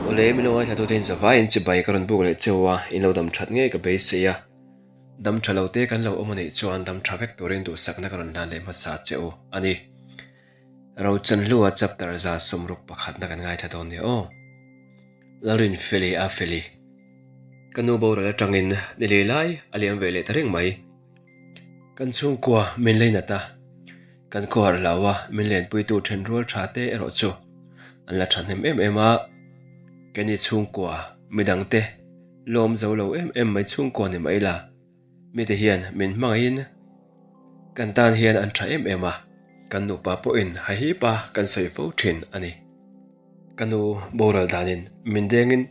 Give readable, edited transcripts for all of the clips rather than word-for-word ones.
Awle min lo ngaithla tute in zavaiin chibai ka rawn buk leh cheu a, in lo dam that ngei ka beisei a. Dam tha lo te kan lo awm a nih chuan dam tha vek turin duhsakna ka rawn hlan leh hmasa che u a ni. Rochanhlua chapter 61 na kan ngaithla dawn nia aw. Lalrinfeli a feli. Ka nu boral atangin ni lei lai a liam ve leh ta reng mai. Kan chhungkua min leinat a, kan khawharh hlau a min lenpuitu thenrual tha te erawh chu an la thahnem em em a. Keini chhungkua midangte lawm zo lo em em mai chhungkua ni mai la. Mite hian min hmangaihin kan tan hian an tha em em a, kan nupa pawhin hahipa kan sawi fo thin a ni. Ka nu boral danin min dengin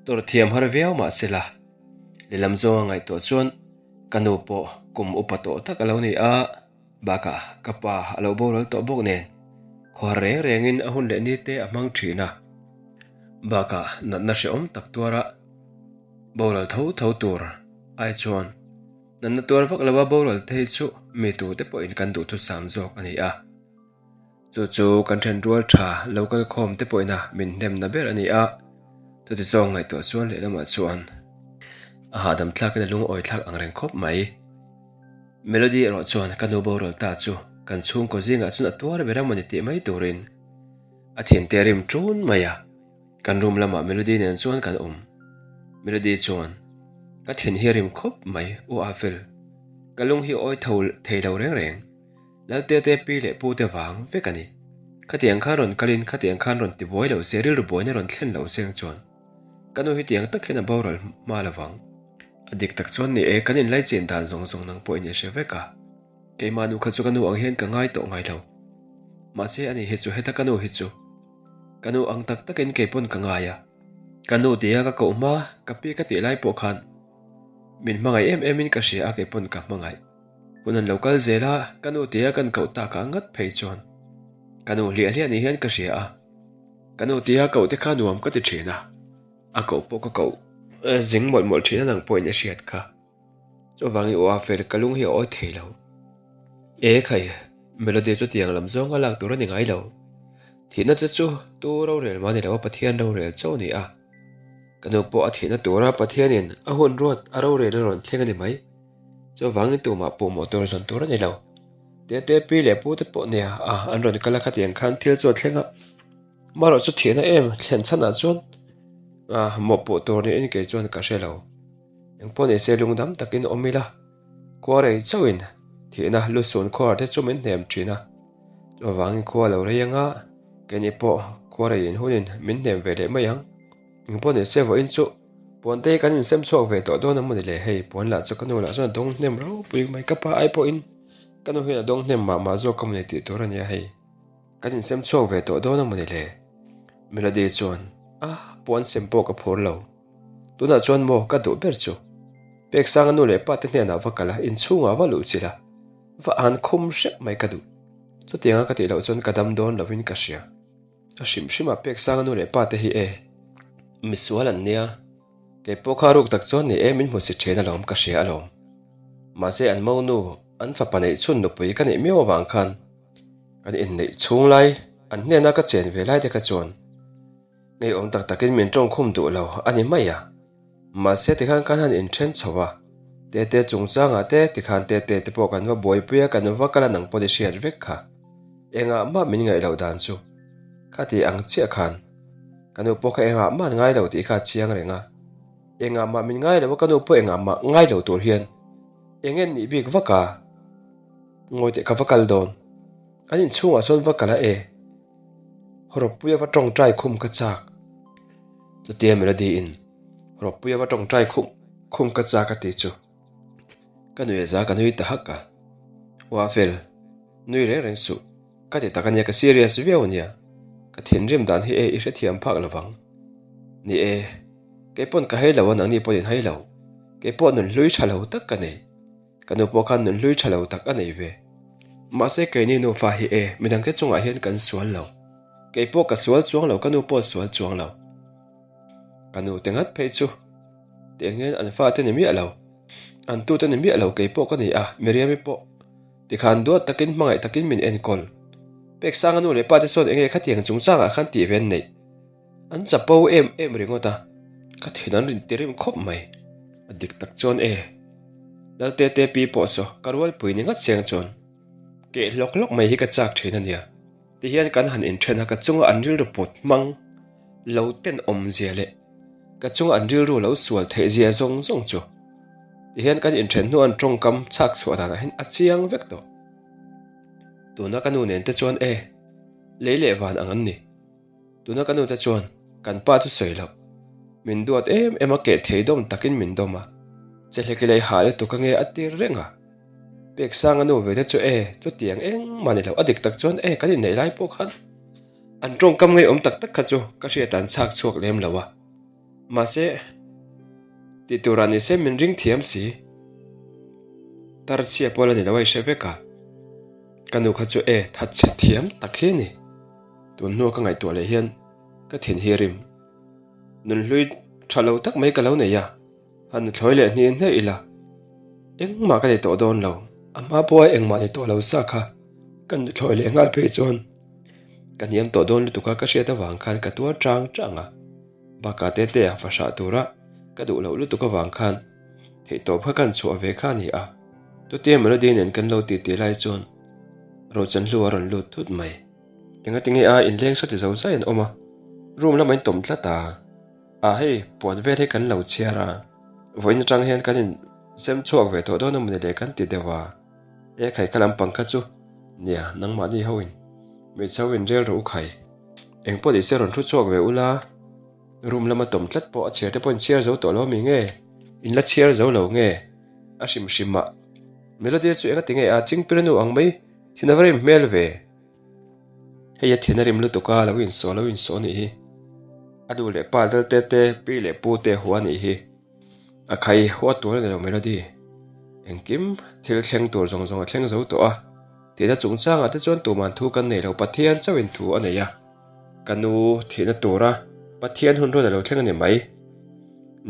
tawrh thiam har viau mah se la, lehlam zawnga ngaihtuah chuan ka nu pawh kum upa tawh tak a lo ni a, bakah ka pa a lo boral tawh bawk nen khawhar reng rengin a hun leh ni te a hmang thin a, bakah natna hrehawm tak tuara boral tho tho tur ai chuan natna tuar vak loa boral te hi chu mi tute pawhin kan duhthusam zawk a ni a. Chu chu kan then rual tha lo kal khawm te pawhin a min hnemna ber a ni a. Chuti zawng ngaihtuah chuan lehlamah chuan a hahdam thlakin a lungawi thlak ang reng khawp mai. Melody erawh chuan ka nu boral ta chu kan chhungkaw zingah chuan a tuar ber a mawni tih mai turin a thinte a rim ṭun mai a. Kan room lamah Melody nen chuan kan awm. Melody chuan, Ka thin hi a rim khawp mai, U Afel. Ka lung hi awi tho thei lo reng reng. Lalte te pi leh pu te vang vek a ni. Khatiang khan rawn kalin khatiang khan rawn ti buai lo se, rilru buaina rawn thlen lo seng chuan ka nu hi tiang tak hian a boral hma lo vang. A dik tak chuan ni e, kan inlaichen dan zawng zawng nang pawhin i hre vek a. Keimah nu kha chu ka nu ang hian ka ngai tawh ngai lo. Mahse ani hi chu heta ka nu hi chu ka nu ang tak takin kei pawn ka ngai a. Ka nu tia ka koh hma ka pi ka tih lai pawh khan min hmangaih em em in ka hria a kei pawn ka hmangaih. Hun an lo kal zel a ka nu tia kan koh tak ah ngat phei chuan ka nu hliah hliah ni hian ka hria a. Ka nu tia koh te kha nuam ka ti thin a, a koh pawh ka koh zing mawlh mawlh thin a nang pawhin i hriat kha. Chuvangin aw a fel ka lung hi a awi thei lo. E khai, Melody chu tiang lam zawnga lak tur a ni ngai lo. Thihna te chu tu rorel mah ni lo a Pathian rorel chauh a ni a. Ka nu pawh a thihna tura Pathianin a hun ruat a rorel a rawn thleng a ni mai. Chuvangin tumah pawhmawh tur zawn tur a ni lo. Tete pi leh pu te pawh nia a an rawn kal a khatiang khan thil chu a thleng a. Marawh chu thihna em thlen chhanah chuan mawhpawh tur niin kei chuan ka hre lo. Engpawh ni se lungdam takin awm ila, khua rei chauhin thihna lusun khuar te chu min hnem thin a. Chuvangin khua lo rei anga keini pawh khua rei in hunin min hnem ve leh mai ang. Engpawh ni se vawiin chu puan te hi kan insem chhuak ve tawh dawn a maw ni le hei puan lah chu ka nu lah chuan a dawng hnem ropui mai ka pa ai pawhin ka nu hian a dawng hnem mah mah zawk a maw ni tih tur a nia hei. Kan insem chhuak ve tawh dawn a maw ni le Melody chuan a puan sem pawh ka phur lo. Tunah chuan maw ka duh ber chu? Peksanga nu leh pa te hnenah va kal a, inchhungah va luh chilh a, va an khum hrep mai ka duh. Chutianga ka tih loh chuan ka dam dawn lovin ka hria. A hrim hrimah Peksanga nu leh pa te hi e, misual an nia. Kei pawh kha ruk tak chuan ni e, min hmu si ṭhen alawm ka hria alawm. Mahse an monu, an fapa neih chhun nupui ka neih miau avang khan kan inneih chhung lai an hnena ka chen ve lai te kha chuan Ngeiawm tak takin min tawngkhum duh lo a ni mai a. Mahse tikhan kan han inthen chho a, Tete chungchangah te tikhan Tete te pawh kan va buaipui a, kan va kal a nang pawh i hriat vek kha. Engah mah min ngaih loh dan chu kha ti ang chiah khan ka nu pawh kha engah mah an ngai lo tih kha a chiang reng a. Engah mah min ngai lo a, ka nu pawh engah mah ngai lo tur hian eng en nih bik vak a, ngawi teh ka va kal dawn. An inchhungah sawn va kal a e. Rawppuia va tawngtai khum ka chak. Chutia Melody in Rawppuia va tawngtai khum khum ka chak a tih chu ka nui a za ka nui ta hak a. Ua fel, nui reng reng suh. Ka ti tak ania ka serious viau ania. Ka thinrim dan hi e i hrethiam phak lovang. Ni e, kei pawn ka hei lo a nangni pawhin hei lo. Kei pawh nun hlui tha lo tak ka nei. Ka nu pawh khan nun hlui tha lo tak a nei ve. Mahse keini nufa hi e, midangte chungah hian kan sual lo. Kei pawh ka sual chuang lo, ka nu pawh sual chuang lo. Ka nu te ngat phei chu tiang hian an fate ni miah lo, an tute ni miah lo kei pawh ka ni a, Miriami pawh tikhan duat takin hmangaih takin min enkawl. Peksanga nu leh pate sawn enge khatiang chungchangah khan tih ve an neih? An chapo em em ringawt a, ka thin an rin tirim khawp mai. A dik tak chuan e, Lalte pi pawh saw ka rualpui ni ngat seng chuan keh hlawk hlawk mai hi ka chak thin a nia. Tihian kan han inthen a, ka chunga an rilru put hmang lo tenawm zia leh ka chunga an rilru lo sual theih zia zawng zawng chu tihian kan inthen hnu an tawngkam chhak chhuah danah hian a chiang vek tawh. Tuna ka nu nen te chuan e, lei leh van ang an ni. Tuna ka nu te chuan kan pa chu sawi loh, min duat em em a keh thei dawm takin min dawm a, che hleki lei hah lutuk ange a tir reng a. Peksanga nu ve te chu e, chutiang engmah ni lo, a dik tak chuan e kan inneih lai pawh khan an tawngkam ngeiawm tak tak kha chu ka hriat an chhak chhuak lem lo a. Mahse, tih turah ni se min ring thiam si. Tarchhia pawh la ni lo a i hre vek a, ka nu kha chu e thatchhe thiam tak hi a ni. Tun hnua ka ngaihtuah leh hian ka thin hi a rim. Nunhlui tha lo tak mai ka lo nei a, han nuthlawi leh hni hne ila engmah ka nei tawh dawn lo. A hma pawha engmah nei tawh lo sa kha ka nuthlawi leh nghal phei chuan ka hniam tawh dawn lutuk a ka hriat avang khan ka tuar chang chang a. Bakah tete a fahrah tura ka duh loh lutuk avang khan theihtawp kha kan chhuah ve kha a ni a. Chutia Melody nen kan lo titi lai chuan Rochanhlu a rawn lut thut mai. Engati nge a inleng sawti zo zai an awm a, room lamah in tawm tlat a. Ah hei, puan vel hi kan lo chhiar a, vawiin atang hian kan in sem chhuak ve tawh dawn a mawni le kan ti deuh a. E khai kha lampang kha chu, nia nangmahni ho in hmeichhe ho in rel rawh u khai. Eng pawh nise rawn thu chhuak ve ula, room lama tawm tlat pawh a chhiar te pawh in chhiar zo tawh lo ami nge? In la chhiar zo lo nge? A hrim hrim ah Melody chu engati nge a chingpirnu ang mai thin a va rim hmel ve. Hei a thin a rim lutuk a, lo insawh lo insawh a nih hi. A nu leh pa dal te te, pi leh pu te hua a nih hi. A khai hua tur a ni lo Melody. Engkim thil thleng tur zawng zawng a thleng zo tawh a. Tihna chungchangah te chuan tuman thu kan nei lo, Pathian chauhin thu a nei a. Ka nu thihna tura Pathian hun rawn a lo thleng a ni mai.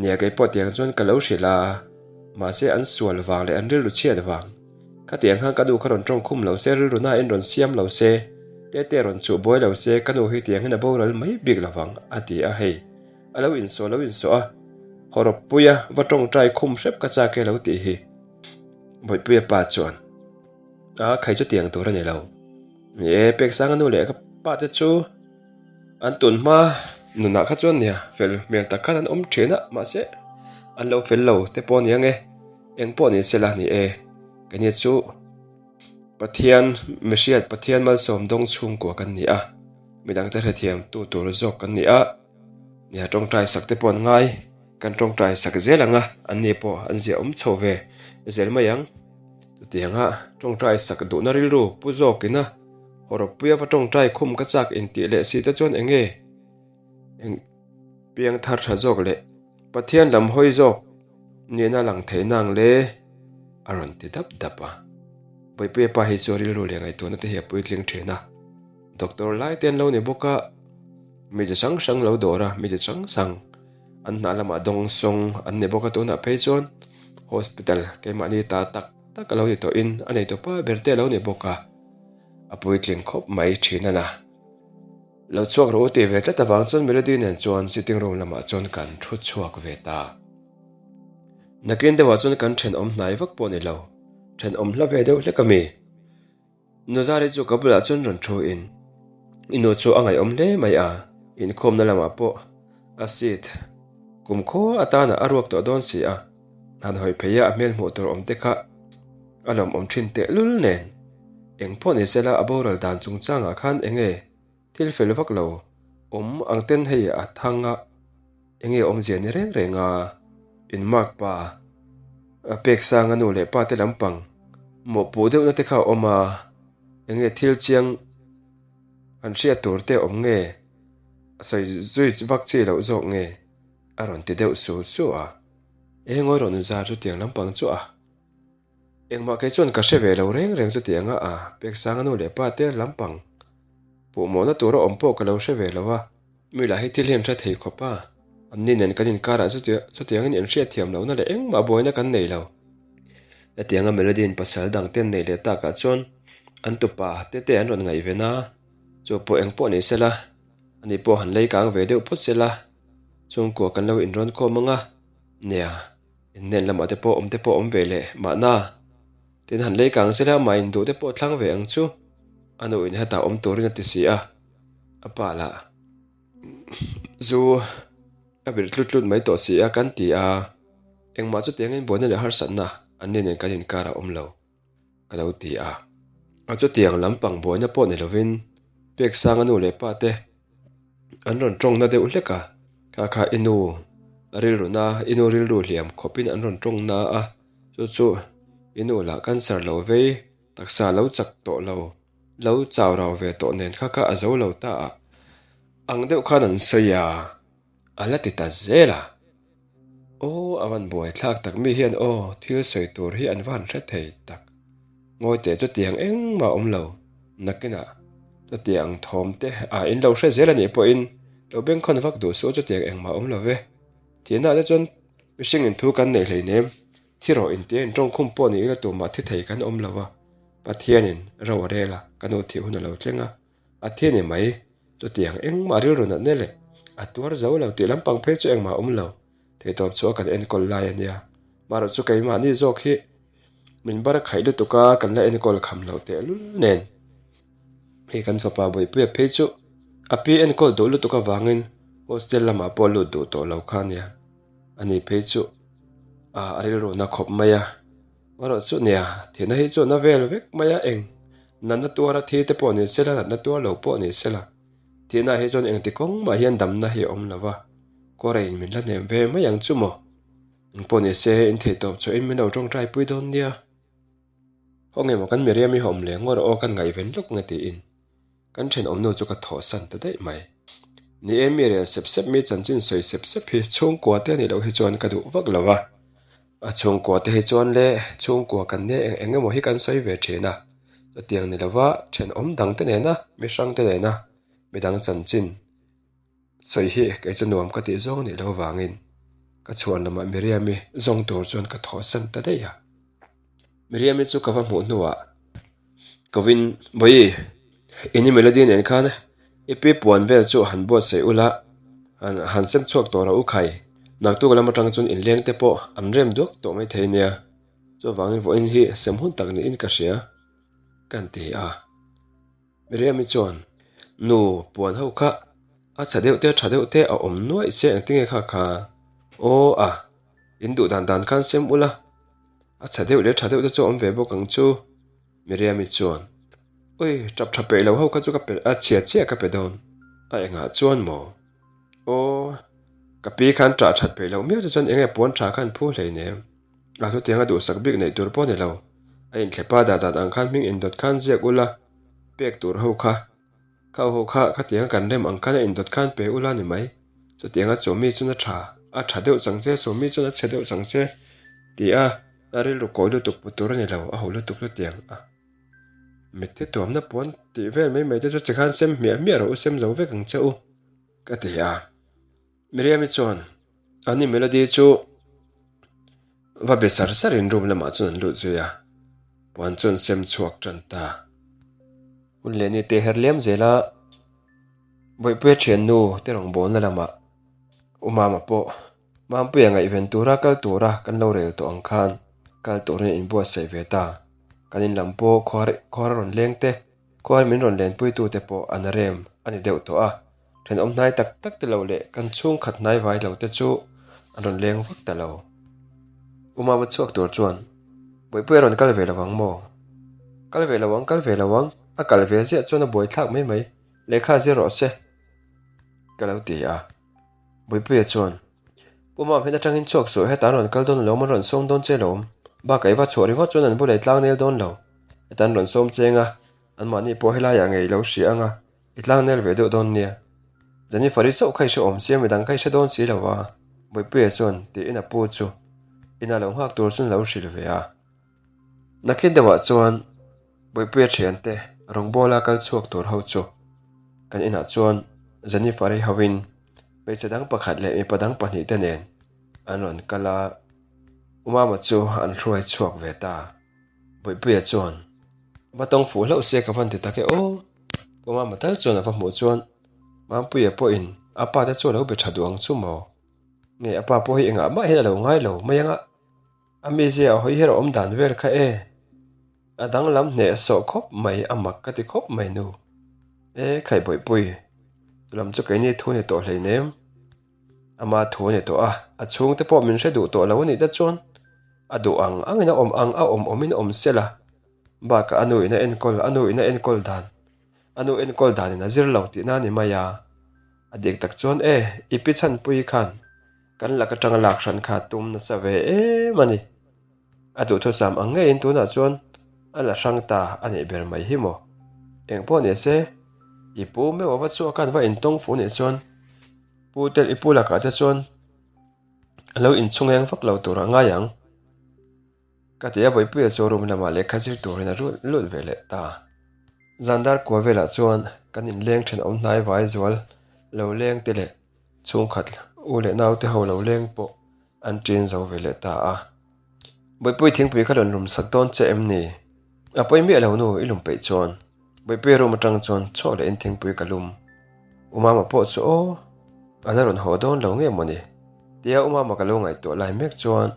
Nia kei pawh tiang chuan ka lo hrilh a, mahse an sual vang leh an rilru chhiat vang. Khatiang khan ka nu kha rawn tawng khum lo se, rilru nain rawn siam lo se, tete rawn chuh buai lo se, ka nu hi tiang hian a boral mai bik lo vang, a ti a, hei a lo insawh lo insawh a, hawrawppuia va tawngtai khum hrep ka chak e lo tih hi. Bawihpuia pa chuan, A khai chu tiang tur a ni lo. Ni e, Peksanga nu leh ka pa te chu an tun hma nunah kha chuan nia fel hmel tak khan an awm thin a, mahse an lo fel lo te pawh a ni ang e. Eng pawh ni sela ni e, keini chu Pathian mihriat Pathian malsawm dawng chhungkua kan ni a, midangte hrethiam tu tur zawk kan ni a, nia tawngtai sak te pawh an ngai, kan tawngtai sak zel ang a, an ni pawh an zia awm chho ve zel mai ang. Chutianga tawngtai sak duhna rilru pu zawkina hawrawppuia va tawngtai khum ka chak intih leh si te chuan eng nge eng piang thar tha zawk leh Pathian lam hawi zawk nihna lang thei nang le a rawn ti dap dap a. Bawipuia pa hi chu rilru leh ngaihtuahna te hi a puitling thin a, doctor lai te an lo ni bawk a, mi chi hrang hrang lo dawr a, mi chi hrang hrang an hnah lamah dawng sawng an ni bawk a, tunah phei chuan hospital keimahni ta tak tak a lo ni tawhin a neitupa ber te a lo ni bawk a, a puitling khawp mai thin a na. Lo chhuak rawh u tih ve tlat avang chuan Melody nen chuan sitting room lamah chuan kan thu chhuak ve ta. Nakin deuhah chuan kan thenawm hnai vak pawh ni lo, thenawm hla ve deuh hlek a mi. Nuzari chu ka bulah chuan rawn thu in, I nu chu a ngaihawm hle mai a, inkhawmna lamah pawh a seat kumkhaw atana a ruak tawh dawn si a, han hawi phei a a hmel hmuh tur awm te kha a lawmawm thin tehlul nen. Engpawh ni sela a boral dan chungchangah khan enge thil fel vak lo awm ang ten hei a thang a, enge awmzia ni reng reng a, in mark pa a pek sang a nu leh pa te lampang mawhpuh deuhna te kha a awm a, enge thil chiang han hriat tur te awm nge a sawi zui vak chi loh zawk nge a rawn ti deuh su su a, e ngawi rawn inzar chutiang lampang chu a. Engmah kei chuan ka hre ve lo reng reng chuti anga a Peksanga nu leh pa te lampang puhmawhna tura awm pawh ka lo hre ve lo a, mi lah hi thil hi an hre thei khawp a, anni nen kan inkarah chutiangin inhriat thiam lohna leh engmah buaina kan nei lo. Hetianga Melody-in pasal dang te an neih leh takah chuan an tupa te te an rawn ngaihven a, chu pawh engpawh ni sela. Ani pawh han lei kang ve deuh phawt sela, chhungkua kan lo inrawn khawm ang a, nia, inhnen lamah te pawh awm te pawh awm ve leh mahna. Tin, han lei kang sela amah induh te pawh thlang ve ang chu, a nu in hetah awm turin a ti si a, a pa lah zu a vir tlut tlut mai tawh si a kan ti a, engmah chutiangin buaina leh harsatna an ni nen kan inkar a awm lo. Ka lo ti a. A chutiang lampang buaina pawh ni lovin Peksanga nu leh pa te an rawn tawngna deuh hlek a, kha kha i nu rilru na, i nu rilru hliam khawpin an rawn tawng na a, chu chu i nu lah cancer lo vei, taksa lo chak tawh lo, lo chau rau ve tawh nen kha kha a zo lo ta a ang deuh khan an sawi a, a la ti ta zel a. Aw a van buai thlak tak mi hian aw thil sawi tur hi an va han hre thei tak. Ngawi teh chutiang engmah awm lo nakinah chutiang thawm te a in lo hre zel a nih pawhin lo bengkhawn vak duh suh chutiang engmah awm lo ve. Thianah te chuan mihring in thu kan neih hleinem thi rawh intia in tawngkhum pawh ni ila tumah thi thei kan awm lo a Pathianin ro a rel a ka nu thih hun a lo thleng a a thi ni mai. Chutiang engmah rilru natna leh a tuar zo lo tih lampang phei chu engmah a awm lo. Theihtawp chu a kan enkawl lai a nia. Marawh chu keimahni zawk hi min bar khaih lutuk a, kan la enkawl kham loh tehlul nen. Hei kan fapa Bawihpuia phei chu a pi enkawl duh lutuk avangin hostel lamah pawh lut duh tawh lo kha a nia. Ani phei chu a rilru na khawp mai a. Marawh chu nia, thihna hi chu na vel vek mai a, eng natna tuara thi te pawh ni sela, natna tuar lo pawh ni sela, thihna hi chuan engti kawng mah hian damna hi a awm lo va, kawraiin min la hnem ve mai ang chu maw? Eng pawh ni se, in theih tawp chhuahin min lo tawngtai pui dawn nia. Khaw nge maw kan Miriam i hawm leh ngawr aw kan ngaihven lawk nge tiin Kan thenawmnu chu ka thawhsan ta daih mai. Ni e, mi rel sep sep, mi chanchin sawi sep sep hi chhungkua te anih loh hi chuan ka duh vak lo a. A chhungkua te hi chuan le chhungkua kan nia eng eng emaw hi kan sawi ve thin a. Chutiang ni lova thenawm dang te nena, mi hrang te nena midang chanchin sawi hi kei chu nuam ka tih zawng anih loh avangin ka chhuan lamah Miriam-i zawng tur chuan ka thawhsan ta daih a. Miriam-i chu ka va hmuh hnuah Kovin, Bawi, ini Melody nen khan i pi puan vel chu han buatsaih ula, han han sem chhuak tawh rawh u khai. Naktuk lam atang chuan inleng te pawh an rem duak tawh mai thei nia. Chuvangin vawiin hi sem hun tak niin ka hria, kan ti a. Miriam-i chuan, Nu, puan ho kha a chhe deuh te tha deuh te a awm nuaih se engtinge kha kha? Aw a, in duh dan dan khan sem ula. A chhe deuh leh tha deuh te chu a awm ve bawk ang chu, Miriam-i chuan, Ui, tap tha peih lo ho kha chu ka pe, a chhia chiah ka pe dawn. A engah chuan maw? Aw, ka pi khan tah that peih loh miau te chuan enge puan tha khan phu hlei nem. A chutiang a duhsak bik neih tur pawh ni lo. A inthlepa dah dan ang khan hming indawt khan ziak ula, pek tur ho kha. Kha ho kha khatianga kan rem ang khan a indawt khan pe ula ni mai. Chutianga sawmi chuan a tha, a tha deuh chang che, sawmi chuan a chhe deuh chang che ti a, a rilru kawi lutuk put tur a ni lo, a ho lutuk chutiang a. Mitthi tuamna puan tih vel mai mai te chu tikhan sem hmiah hmiah rawh u, sem zo vek ang che u ka ti a. Miriam-i chuan ani Melody chu va be sar sarin room lamah chuan an lut zui a, puan chu an sem chhuak tan ta. Hun leh ni te her liam zela Bawihpuia thiannu te rawngbawlna lamah U Mama pawh Mampuia ngaihven tura kal tura kan lo rel tawh ang khan kal turin a inbuatsaih ve ta. Kan in lam pawh khuar khuar a rawn leng te, khuar min rawn lenpuitute pawh an rem a ni deuh tawh a. Thenawm hnai tak tak te lo leh kan chhungkhat hnai vai lo te chu an rawn leng vak ta lo. U Mama chhuak tur chuan, Bawihpuia rawn kal ve lo ang maw? Kal ve lo ang, kal ve lo ang, a kal ve ziah chuan a buai thlak mai mai, lehkha zir rawh se, ka lo ti a. Bawihpuia chuan, Pu Mam, heta tangin chhuak suh, hetah an rawn kal dawn alawm, an rawn sawm dawn che alawm. Bakah i va chhuah ringawt chuan an bulei tlang nel dawn lo. Hetah an rawn sawm cheng a, anmahni pawh helaiah ngei lo hria ang a, I tlang nel ve deuh dawn nia. Jennifer-i chauh kha i hre awm sia midang kha i hre dawn si lo a, Bawihpuia chuan tiin a pu chu ina lo nghak tur chuan a lo hrilh ve a. Nakin deuhah chuan Bawihpuia thiante rawngbawla kal chhuak tur ho chu kan inah chuan Jennifer-i hoin hmeichhe dang pakhat leh mipa dang pahnihte nen an rawn kal a, Umama chu an hruai chhuak ve ta. Bawihpuia chuan, Va tawng fuh hlauh se ka van ti tak e aw. Pawmama tal chuan a va hmuh chuan. Mampuia pawhin a pa te chu a lo be tha duh ang chu maw? Nge a pa pawh hi engah mah hian a lo ngai lo mai ang a, a mizia a hawi her a awm dan vel kha e. A danglam hneh sawh khawp mai, a mak ka ti khawp mai nu. E Khaihbawihpui, chulam chu keini thu ni tawh hleinem. Ama thu a ni tawh a, a chhungte pawh min hre duh tawh lo a nih te chuan a duh ang angin a awm ang a awm awmin awm sela, bakah a nu in a enkawl, a nu in a enkawl dan, a nu enkawl danin a zir lo tihna a ni mai a. A dik tak chuan e, i pi chhanpui khan kan lak atanga lak hran kha tum nasa ve em a ni. A duhthusam ang ngeiin tunah chuan a la hrang ta a nih ber mai hi maw? Eng pawh ni se, i pu meuh a va chhuak khan va intawng fuh nih chuan pu tel i pu lakah te chuan a lo inchhung eng vak lo tur a ngai ang. Ka ti a, Bawipuia chu room lamah lehkha zir turin a rut lut ve leh ta. Zan dar kua velah chuan kan inleng thenawm hnai vai zual lo leng te leh chhungkhat u leh naute ho lo leng pawh an ṭin zo ve leh ta a. Bawipuii thingpui kha rawn lum sak dawn che em ni? A pawi miah lo nu i lum peih chuan. Bawipuii room aṭang chuan chhuak lehin thingpui ka lum. U Mama pawh chu aw, a la rawn haw dawn lo nge mawni? Tia U Mama ka lo ngaihtuah lai mek chuan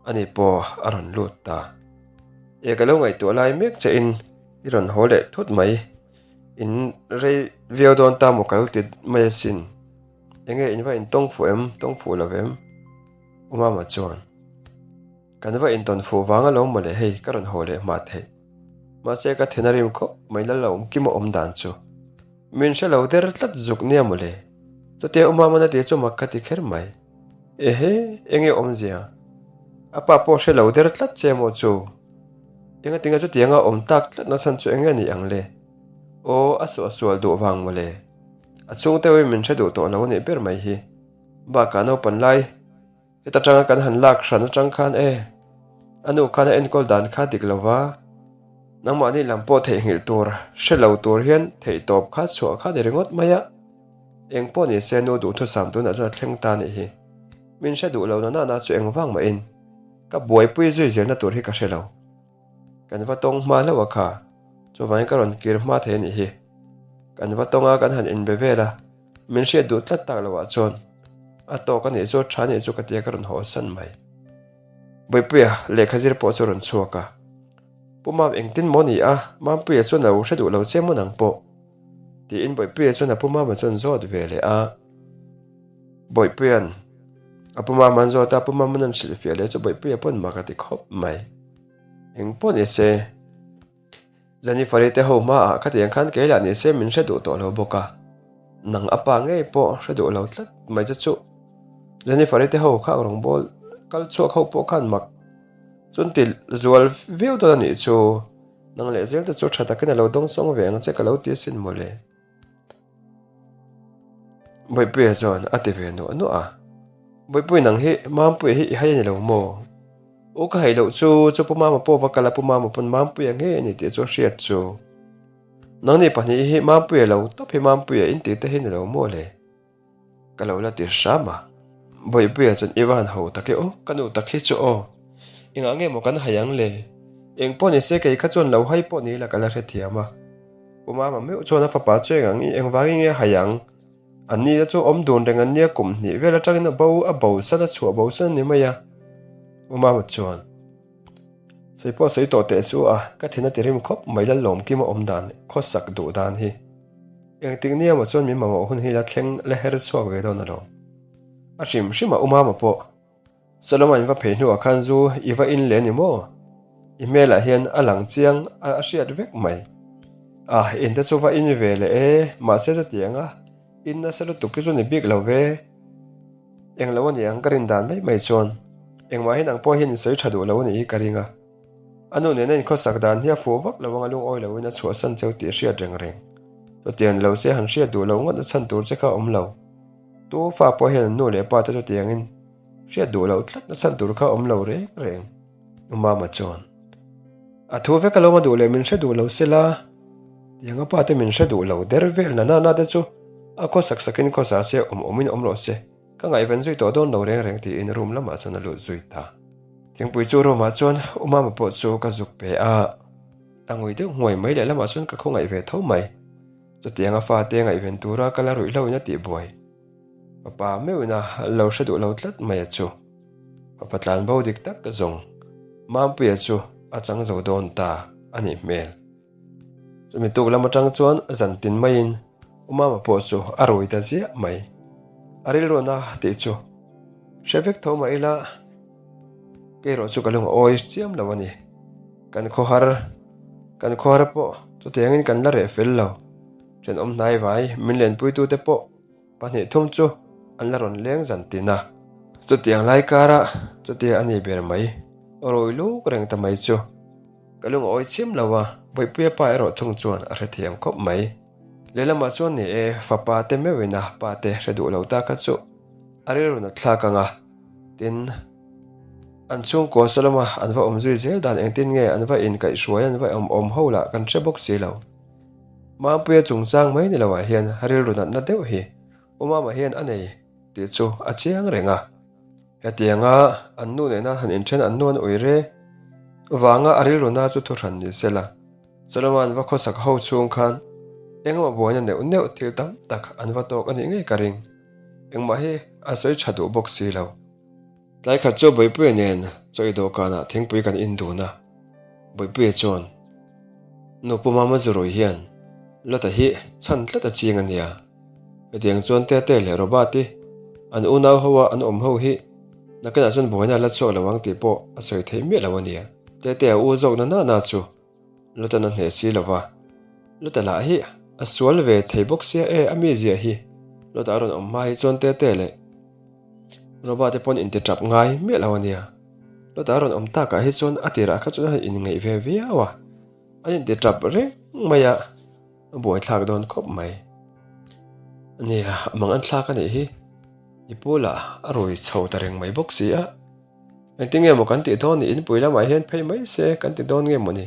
ani pawh a rawn lut ta. E ka lo ngaihtuah lai mek che in i rawn haw leh thut mai. In rei viau dawn ta maw ka lo ti mai asin. Enge in va intawng fuh em? Tawng fuh lo em? U Mama chuan, Kan va intawn fuh vang alawm mawle hei ka rawn haw leh hma theih. Mahse ka then a rim khawp mai lal lo awm kim a awm dan chu. Min hre lo der tlat zuk nia mawle. Chutia U Mama na ti chu mak ka ti kher mai. Ehe, enge awmzia? A pa pawh hre lo der tlat che maw chu? Engatinge chutianga awm tak tlat na chhan chu enge ni ang le? Aw, a suahsual duh vang mawle. A chhungte uin min hre duh tawh lo a nih ber mai hi. Bakah naupan lai heta tanga kan han lak hran atang khan e, a nu khan a enkawl dan kha dik lo va, nangmahni lam pawh theihnghilh tur hre lo tur hian theihtawp kha chhuah kha ni ringawt mai a. Eng pawh ni se nu duhthusam tunah chuan a thleng ta nih hi. Min hre duh lo na nana chu engvang mahin ka buaipui zui zelna tur hi ka hre lo. Kan va tawng hma hlauh a kha, chuvangin ka rawn kir hma thei a nih hi. Kan va tawng a, kan han inbe vel a, min hriat duh tlat tak loh ah chuan a tawk a nih chu, tha nih chu ka tia ka rawn haw san mai. Bawipuia lehkha zir pawh chu a rawn chhuak a, Pu Mam engtin maw ni a, Mampuia chuan a lo hre duh lo che maw nang pawh? tiin Bawipuia chuan a Pu Mama chuan zawt ve leh a. Bawipuia'n a Pu Mama an zawt a, Pu Mama'n an hrilhfiah leh chu Bawipuia pawn mak a ti khawp mai. Eng pawh ni se, Jennifer-i te ho hmaah khatiang khan kei lah ni se min hre duh tawh lo bawk a, nang a pa ngei pawh hre duh lo tlat mai che chu. Jennifer-i te ho khang rawngbâwl kal chhuak ho pawh khan mak chuan ti zual viau dawn a nih chu, nang leh zel te chu tha takin a lo dawngsawng ve ang che ka lo ti asin mawle. Bawipuia chuan a ti ve nuah nuah a, Bawihpui nang hi Mampuia hi i hai a ni lo maw? U ka hai loh chu chu Pu Mama pawh va kal a Pu Mama pawn Mampuia ngei a ni tih chu a hriat chu. Nangni pahnih hi Mampuia lo tawp hi Mampuia in tih te hi ni lo maw le? Ka lo la ti hram a. Bawihpuia chuan i va han ho tak e aw, ka nu tak hi chu aw. Engah nge maw kan hai ang le? Eng pawh ni se kei kha chuan lo hai pawh ni ila ka la hrethiam a. Pu Mama meuh chuan a fapa chu eng ang engvangin nge a hai ang? An ni chu awm dun reng an nia kum hnih vel atangin a bo a bo san a chhuah bo san a ni mai a. U Mama chuan, Sawi pawh sawi tawh teh su a, ka thin a ti rim khawp mai Lallawm Kima awm dan khawsak duh dan hi. Engtik nia maw chuan min mamawh hun hi la thleng la her chhuak ve dawn alawm. A hrim hrim a U Mama pawh Solomon in va phei hnuah khan zu i va in leh ni maw? I hmelah hian a lang chiang a a hriat vek mai. Ah, in te chu va in ve leh e, mahse chutiang a in nasa lutuk hi chu ni bik lo ve. Eng lo a ni ang ka rin dan mai mai chuan engmah hi nang pawh hian in sawi tha duh lo a nih hi ka ring a. A nu nena inkhawsak dan hi a fuh vak lo ang a lungawi loin a chhuahsan cheu tih hriat reng reng. Chutiang ni lo se han hriat duh lo ngawt na chhan tur che kha a awm lo. Tu fa pawh hian an nu leh pa te chutiangin Hriat duh loh tlat na chhan tur kha awm lo reng reng. U Mama chuan, A thu vek alawm a duh leh min hre duh lo sela, tiang a pa te min hre duh lo der vel na nana te chu a khaw sak sakin khaw sa se awm awmin awm rawh se, ka ngaihven zui tawh dawn lo reng reng tiin room lamah chuan a lut zui ta. Thingpui chu room ah chuan U Mama pawh chu ka zuk pe a, a ngui deuh nghuai mai leh lamah chuan ka khawngaih ve tho mai. Chutianga fate ngaihven tura ka la ruih hlauhin a tih buai. Fapa meuhin a lo hre duh lo tlat mai a chu. Fapa tlanbo dik tak zawng Mampuia chu a chang zo dawn ta a nih hmel. Chumi tuk lam atang chuan zan tin maiin U Mama pawh chu a rui ta ziah mai. A rilruana tih chu hre vek tho mah ila kei erawh chu ka lung a awi chiam lo a ni. Kan khawhar kan khawhar pawh chutiangin kan la reh fel lo. Thenawm hnai vai min lenpuitute pawh Pahnih thum chu an la rawn leng zan tin a. Chutiang lai kara chutia a ni ber mai, rawi luk reng ta mai chu. Ka lung a awi chim lo a, Bawihpuia pa erawh thung chuan a hrethiam khawp mai. Lehlamah chuan ni e, fapa te meuhin a pa te hre duh lo ta kha chu a rilru nat thlak ang a, tin, an chhungkaw saw lama an va awm zui zel dan engtin nge an va inkaihhruai an va awm awm ho lah kan hre bawk si lo. Mampuia chungchang mai ni loah hian rilru natna deuh hi U Mama hian a nei tih chu a chiang reng a. Hetianga an nu nena han inthen an nu an ui re vanga a rilru na chu thuhran ni se la. Solomon va khawsak ho chhung khan engemaw buaina neuh neuh thil tam tak an va tawk a nih ngei ka ring. Engmah hi a sawi tha duh bawk si lo. Tlai khat chu Bawihpuia nen chaw i dawhkanah thingpui kan in dun a. Bawihpuia chuan, Nu Pu Mama Zurui hian Lota hi chhan tlat a ching a nia. Hetiang chuan Tete leh Robert i an unau ho a an awm ho hi nakinah chuan buaina a la chhuak lo ang tih pawh a sawi theih miah lo a nia. Tete a u zawk na nana chu Lutan a hneh si lo va, Luta lah hi a sual ve thei bawk sia e a mizia hi. Luta a rawn awm hma hi chuan Tete leh Roba te pawn inti tap ngai miah lo a nia. Luta a rawn awm takah hi chuan a tirah kha chuan a han inngeih ve viau a, an inti tap reng mai a, a buaithlak dawn khawp mai. Nia, a mang an thlak a nih hi. I pu lah a rui chho ta reng mai bawk si a. Engtin nge maw kan tih dawn ni inpui lamah hian phei mai se kan ti dawn nge maw ni?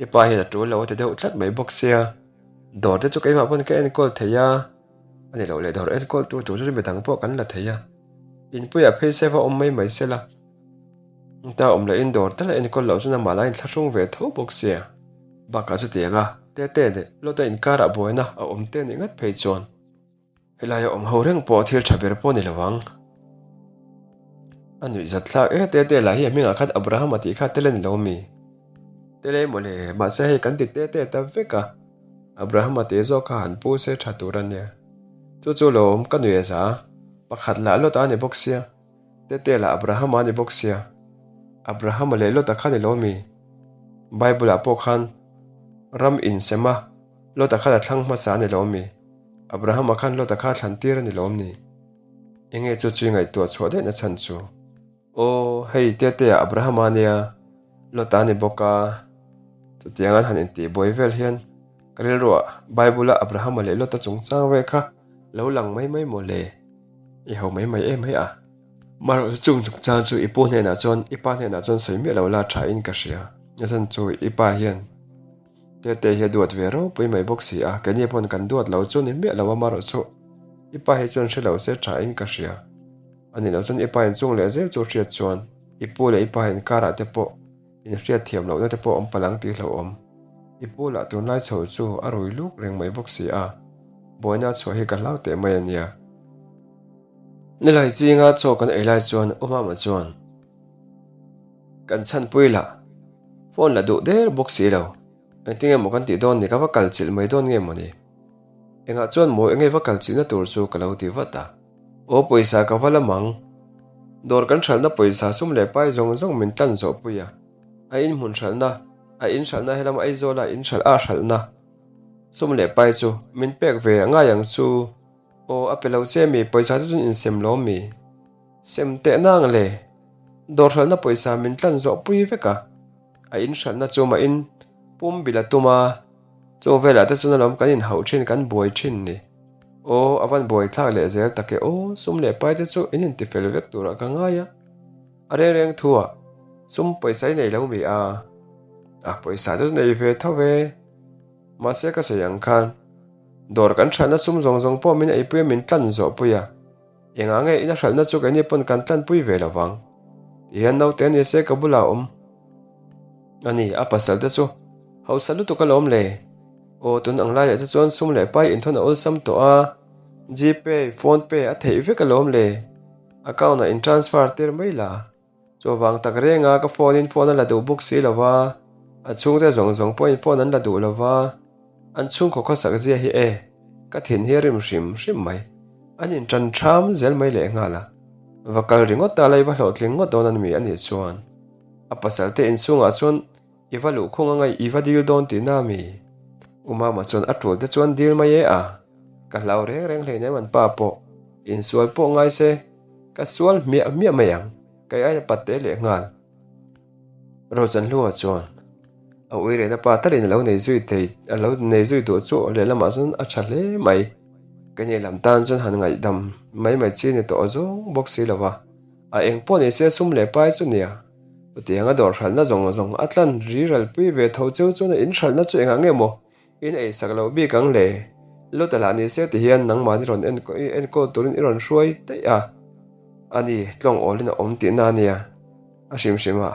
I pa hian a tul lo a ti deuh tlat mai bawk sia, dawr te chu keimah pawn ka enkawl thei a, a ni loh leh dawr enkawl tur tur chu midang pawh kan la thei a, inpuiah phei se va awm mai mai se la, ta awm lohin dawr tal a enkawl loh chuan amah la inthlahrung ve tho bawk sia, bakah chutiang a Tete leh Lawta inkarah buaina a awm te nih ngat phei chuan. Helaia awm ho reng pawh thil tha ber pawh ni lo ang. A nuih zat thlak e te te lah hi a hmingah khan Abraham a tih kha tel a ni lo mi? Tel e mawle, mahse hei kan ti te te ta vek a, Abraham a tih zawk kha han pu se tha tur a nia. Chu chu lo awm ka nuih a za, pakhat lah Lot-a a ni bawk sia, te te lah Abraham-a a ni bawk sia. Abraham-a leh Lot-a kha ni lo mi? Bible-ah pawh khan ram insem a Lot-a khan a thlang hmasa a ni lo mi? Abrahama khan Lota kha thlan tir a ni lawm ni? Enge chu chui ngaihtuah chhuah daih na chhan chu? Aw, hei Tetea Abrahama nia, Lota a ni bawk a. Chutiang an han intih buai vel hian ka rilruah Bible-a Abrahama leh Lota chungchang vel kha lo lang mai mai maw le? I ho mai mai em mai a. Marawh chu chung chungchang chu i pu hnenah chuan i pa hnenah chuan sawi miah lo la tha in ka hria. A chhan chu i pa hian. Tete hi a duat ve ropui mai bawk si a, keini pawn kan duat lo chu ni miah lo a marawh chu i pa hi chuan hre lo se tha in ka hria. A ni lo chuan i pa inchung leh zel chu hriat chuan i pu leh i pa inkarah te pawh inhriat thiam lohna te pawh awm palh ang tih hlauhawm. I pu lah tunlai chho chu a rui luk reng mai bawk si a, buaina a chhuah hi ka hlau teh mai a nia. Nilai chinga chaw kan ei lai chuan U Mama chuan. Kan chhanpui lah phone la duh der bawk si lo. Engtin nge maw kan tih dawn ni ka va kal chilh mai dawn nge maw ni? Engah chuan maw enge va kal chilhna tur chu ka lo ti vat a. Aw pawisa ka va la mang. Dawr kan hralhna pawisa sum leh pai zawng zawng min tlan zawh pui a. A in hmun hralhna, a in hralhna helam Aizawla in hralh a hralhna sum leh pai chu min pek ve a ngai ang chu. Aw a pe lo che mi pawisa te chuan insem lawm mi? Sem teh nang le. Dawr hralhna pawisa min tlan zawh pui vek a, a in hralhna chu mah in pum bil a tum a, chung velah te chuan alawm kan inhauh thin kan buai thin ni. Aw a van buai thlak leh zel tak e aw, sum leh pai te chu in inti fel vek turah ka ngai a, a reng reng thu ah sum pawisa i nei lo mi a, a pawisa te chu nei ve tho ve, mahse ka sawi ang khan dawr kan hralhna sum zawng zawng pawh min eipui a min tlan zawh pui a. Engah nge ina hralhna chu keini pawn kan tlanpui ve lo vang? Ti hian naute a ni se ka bulah a awm. A ni, a pasal te chu hausa lutuk alawm le. Aw, tun ang laiah te chuan sum leh pai inthawn a awlsam tawh a, Gpay, Phonepe a theih vek alawm le. Account ah in transfer tir mai la. Chuvang tak reng a, ka phone in phone a la duh bawk si lo va, a chhungte zawng zawng pawhin phone an la duh lo va, an chhungkaw khawsak zia hi e, ka thin hi a rim hrim hrim mai. An in tan ṭham zel mai leh nghal a, va kal ringawt ta la i va hlawhtling ngawt dawn a ni a nih chuan a pasal te inchhungah chuan I va luhkhung anga i va dil dawn tihna a mi? U Mama chuan a tul te chuan dil mai e a, ka hlau reng reng hleinem an pa pawh insual pawh ngai se ka sual hmiah hmiah mai ang, kei aia pat te leh nghal. Rochanhlua chuan a ui rehna pa talin a lo nei zui thei a lo nei zui duh chu lehlamah chuan a tha hle mai. Ka nih lam tan chuan han ngaihdam mai mai chi ni tawh zawng bawk si lo va, a eng pawh ni se sum leh pai chu nia. Chutianga dawr hralhna zawng zawng a tlan ri ralpui ve tho cheu chuan a inhralhna chu engah nge maw in ei sak loh bik ang le? Lota lah ni se ti hian nangmahni rawn enkawl turin i rawn hruai daih a, a ni tlawng awlin a awm tihna a nia. A hrim hrim a,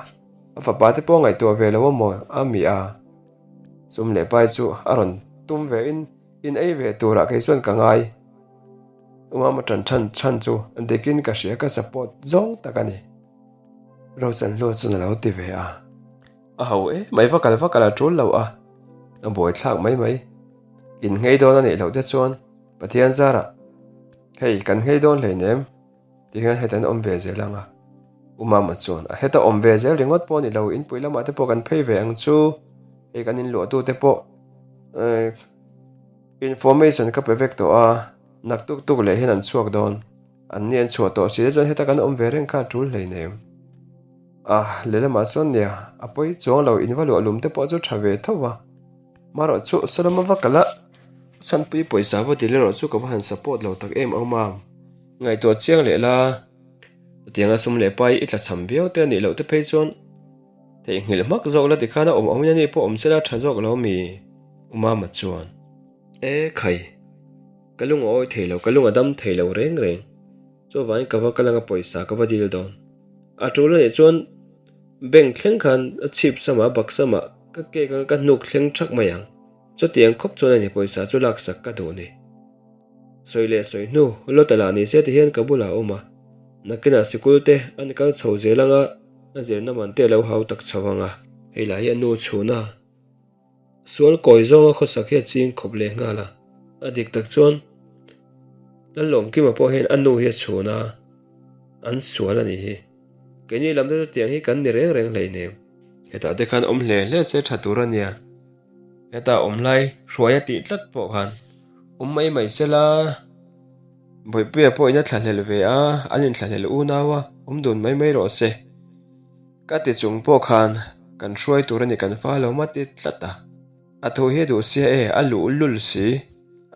a fapa te pawh ngaihtuah ve lo a maw a mi a, sum leh pai chu a rawn tum ve in in ei ve turah kei chuan ka ngai. Umama ṭan chhan chhan chu dikin ka hria ka support zawng tak a ni. Rochanhlua chuan a lo ti ve a. A ho e mai va kal va kal a tul lo a, a buai thlak mai mai. In nghei dawn a nih loh te chuan Pathian zarah hei kan nghei dawn hleinem ti hian heta an awm ve zel ang a. U Mama chuan a heta awm ve zel ringawt pawh a ni lo, inpui lamah te pawh kan phei ve ang chu, hei kan inluahtu te pawh information ka pe vek tawh a, naktuk tuk leh hian an chhuak dawn. An ni an chhuah tawh si te chuan heta kan awm ve reng kha a tul hleinem. Ah, lehlamah chuan nia, a pawi chuang lo in va luah lum te pawh chu tha ve tho va. Marawh chu Solomon va kal a, chhanpui pawisa va dil erawh chu ka va han support lo tak em ang mam. Ngaihtuah chiang leh la, chutianga sum leh pai i tlachham viau te a nih loh te phei chuan theihnghilh hmak zawk la tikhan a awm awmin a ni pawh awm sela tha zawk lo mi? U Mama chuan, E khai! Ka lung a awi thei lo, ka lung a dam thei lo reng reng. Chuvangin ka va kal anga pawisa ka va dil dawn. A tul anih chuan bank thleng khan a chhip samah bak samah ka cake anga ka hnuk thleng thak mai ang. Chutiang khawp chuan ani pawisa chu laksak ka duh ni. Sawi leh sawi hnu, Lota lah ni se ti hian ka bulah a awm a. Nakinah sikul te an kal chho zel anga a zirna man te a lo hau tak chho anga. Hei lah hi a nu chhuna. Sual kawi zawnga khawsak hi a ching khawp leh nghal a, a dik tak chuan Lallawmkima pawh hian a nu hi a chhun a, an sual a nih hi. Keini lam te chu tiang hi kan ni reng reng hleinem. Hetah te khan awm hle hle se tha tur a nia, hetah awm lai hruai a tih tlat pawh khan awm mai mai se la, Bawihpuia pawhin a thlahlel ve a, an inthlahlel unau a, awm dun mai mai rawh se. Ka ti chung pawh khan kan hruai tur a ni kan fa lo ma ti tlat a, a thu hi a duh sia e, a luh lul si,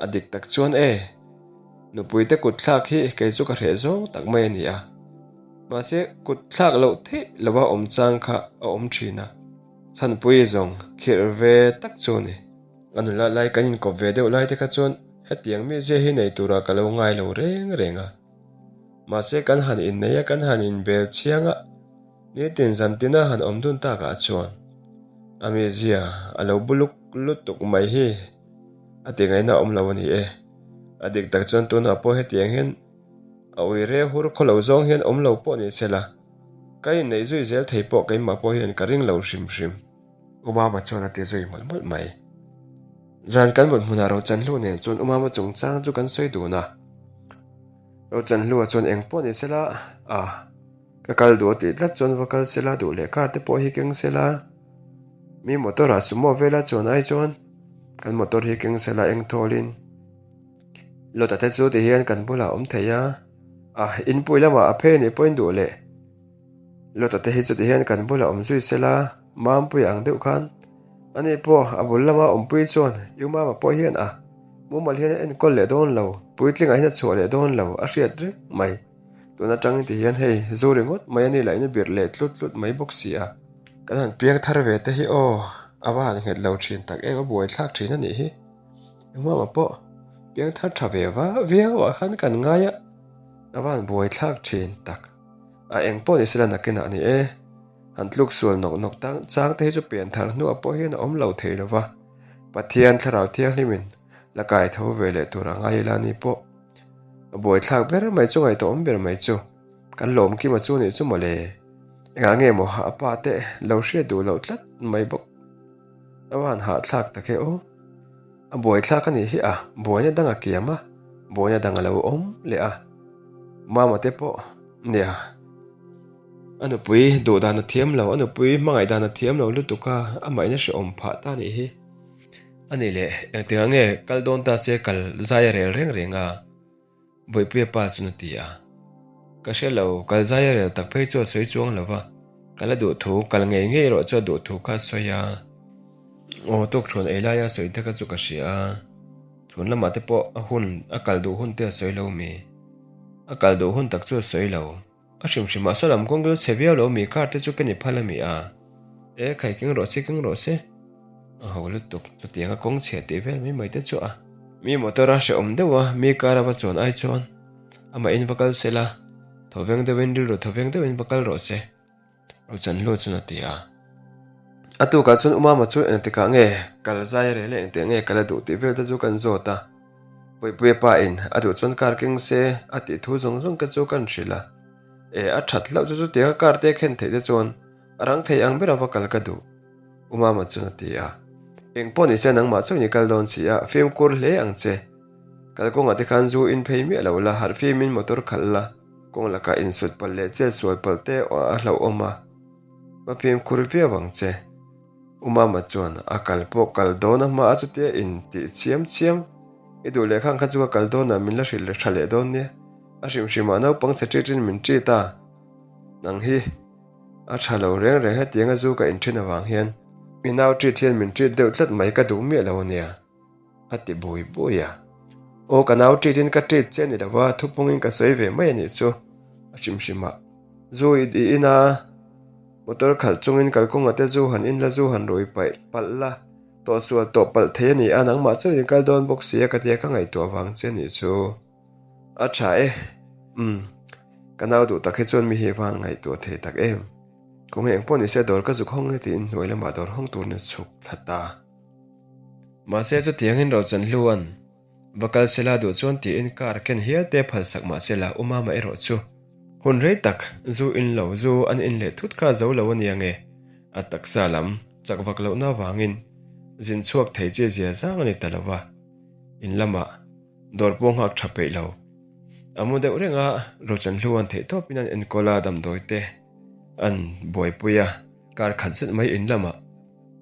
a dik tak chuan e, nupui te kut thlak hi kei chu ka hreh zawng tak mai a ni a, mahse kut thlak loh theih lova awm chang kha a awm thin a, chhanpui zawng khirh ve tak chu a ni. A nula lai kan inkawp ve deuh lai te kha chuan hetiang mizia hi nei turah ka lo ngai lo reng reng a. Mahse kan han innei a, kan han inbel chiang a, nitin zan tina han awm dun takah chuan a mizia a lo buluk lutuk mai hi a ti ngaihna a awm lo a ni e. A dik tak chuan tunah pawh hetiang hian a ui re hur khaw lo zawng hian awm lo pawh ni sela, ka inneih zui zel thei pawh keimah pawh hian ka ring lo hrim hrim. Umama chuan a ti zui mawlh mawlh mai. Zan kan mut hmunah Rochanhlu nen chuan Umama chungchang chu kan sawi dun a. Rochanhlua chuan eng pawh ni sela, a, ka kal duh a tih tlat chuan va kal sela duh leh car te pawh hi keng sela, mi motor ah sumo vela chuan ai chuan kan motor hi keng sela eng thawlin Lota te chu ti hian kan bulah awm thei a, a, inpui lamah a phei anih pawhin duh leh Lota te hi chu ti hian kan bulah awm zui sela, Mampui ang deuh khan ani pawh a bul lama awmpui chuan U Mama pawh hian a mumal hian a enkawl leh dawn lo, puitlingah hian a chhuah leh dawn lo a hriat reng mai. Tun atangin ti hian hei zu ringawt mai a ni lah in a birh leh tlut tlut mai bawk si a. Kan han piang thar ve te hi aw a va han nghet lo thin tak em a buaithlak thin a nih hi. U Mama pawh piang thar tha ve va viau ah khan kan ngai a, a va han buaithlak thin tak. A eng pawh ni sela nakinah a ni e. Han tluk sual nawk nawk tang chang te hi chu pian thar hnuah pawh hian a awm lo thei lo va. Pathian Thlarau Thianghlimin la kai tho ve leh tur a ngai ila ni pawh. A buaithlak ber mai chu ngaihtuahawm ber mai chu kan lawm kima chu nih chu mawle. Engah nge maw a pa te lo hriat duh loh tlat mai bawk. A van hahthlak tak e aw. A buaithlak a nih hi a, buaina dang a kiam a, buaina dang a lo awm leh a. Mama te pawh nia. A nupui duh dan a thiam lo, a nupui hmangaih dan a thiam lo lutuk a, amah in a hrehawm phah ta a nih hi. A nih leh, engtikah nge kal dawn ta se kal zai a rel reng reng a, Bawihpuia pa chuan a ti a. Ka hre lo, kal zai a rel tak phei chu a sawi chuang lo va, kal a duh thu, kal ngei ngei erawh chu a duh thu kha a sawi a. Aw, tukthuan ei laia sawi te kha chu ka hria a, chhun lamah te pawh a hun, a kal duh hun te a sawi lo mi? A kal duh hun tak chu a sawi lo. A hrim hrim ah saw lam kawng chu chhe viau lo mi car te chu ka ni phal a mi a. E khai keng rawh se keng rawh se. A ho lutuk chutiang a kawng chhia tih vel mai mai te chu a. Mi motor a hrehawm deuh a mi car a va chuan ai chuan amah in va kal se la thawveng deuh in rilru thawveng deuh in va kal rawh se. Rochanhlu chuan a ti a. A tukah chuan Umama chu engtikah nge kal zai a rel a engtiah nge kal a duh tih vel te chu kan zawt a. Puipuia pa in a duh chuan car keng se a tih thu zawng zawng te chu kan hrilh a. E a that hlauh chu chutianga car te khen theih te chuan a rang thei ang ber a va kal ka duh Umama chuan a ti a. Eng pawh ni se nangmah chauhin i kal dawn si a, fimkhur hle ang che. Kalkawngah te khan zu in phei miah lo la, harh fimin motor khalh la. Kawng lakah insut palh leh chet sual palh te a hlauhawm a, va fimkhur viau ang che. U Mama chuan a kal pawh kal dawn a hma a chutia in tih chiam chiam. I duh leh khang kha chu ka kal dawn a min la hrilh tha leh dawn nia. A hrim hrimah naupang chhe ṭit in min ṭit a, nang hi a ṭha lo reng reng hetianga zu ka inṭhen avang hian mi nau ṭit hian min ṭit deuh tlat mai ka duh miah lo a nia. A ti bui bui a. Aw ka nau treat in ka treat che a ni lo va, thupung in ka sawi ve mai a nih chu. A hrim hrim a. Zu i i in a, motor khalh chung in kalkawnga te zu han in la zu han rui paih palh la, tawhsual tawh palh thei a ni a, nangmah chauh in kal dawn bawk si a ka tia ka ngaihtuah vang che a nih chu. A tha e. Umm. Ka nau duh tak hi chuan mi hi van ngaihtuah thei tak em. Kawng eng pawh ni se dawr ka zuk hawng e tiin hnuai lamah dawr hawng tur in a chhuk thla ta. Mahse chutiangin Rochanhlua'n va kal sela duh chuan tiin car ken hial te phalsak mahsela U Mama erawh chu hun rei tak zu in lo zu an in leh thut kha zo lo a nia nge a taksa lam chak vak lohna avangin zin chhuak thei chi zia zang a ni ta lo va, in lamah dawr pawh nghak tha peih lo. A mu deuh reng a, Rochanhlua'n theihtawpin an enkawl a damdawi te an buaipui a, kar khat zet mai in lamah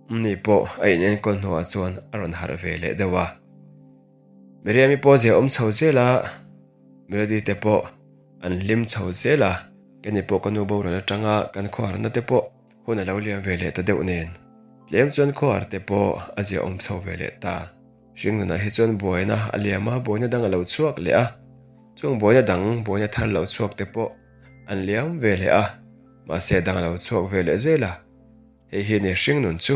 Ni pawh a inenkawl hnuah chuan a rawn harh ve leh deuh a. Miriami pawh zia awm chho zel a, Melody te pawh an hlim chho zel a, keni pawh ka nu boral atanga kan khawharna te pawh hun a lo liam ve leh ta deuh nen, tlem chuan khawhar te pawh a zia awm chho ve leh ta. Hringnunah hi chuan buaina a liam a, buaina dang a lo chhuak leh a, chung buaina dang buaina thar lo chhuak te pawh an liam ve leh a, mahse a dang a lo chhuak ve leh zel a. Hei hi ni hring nun chu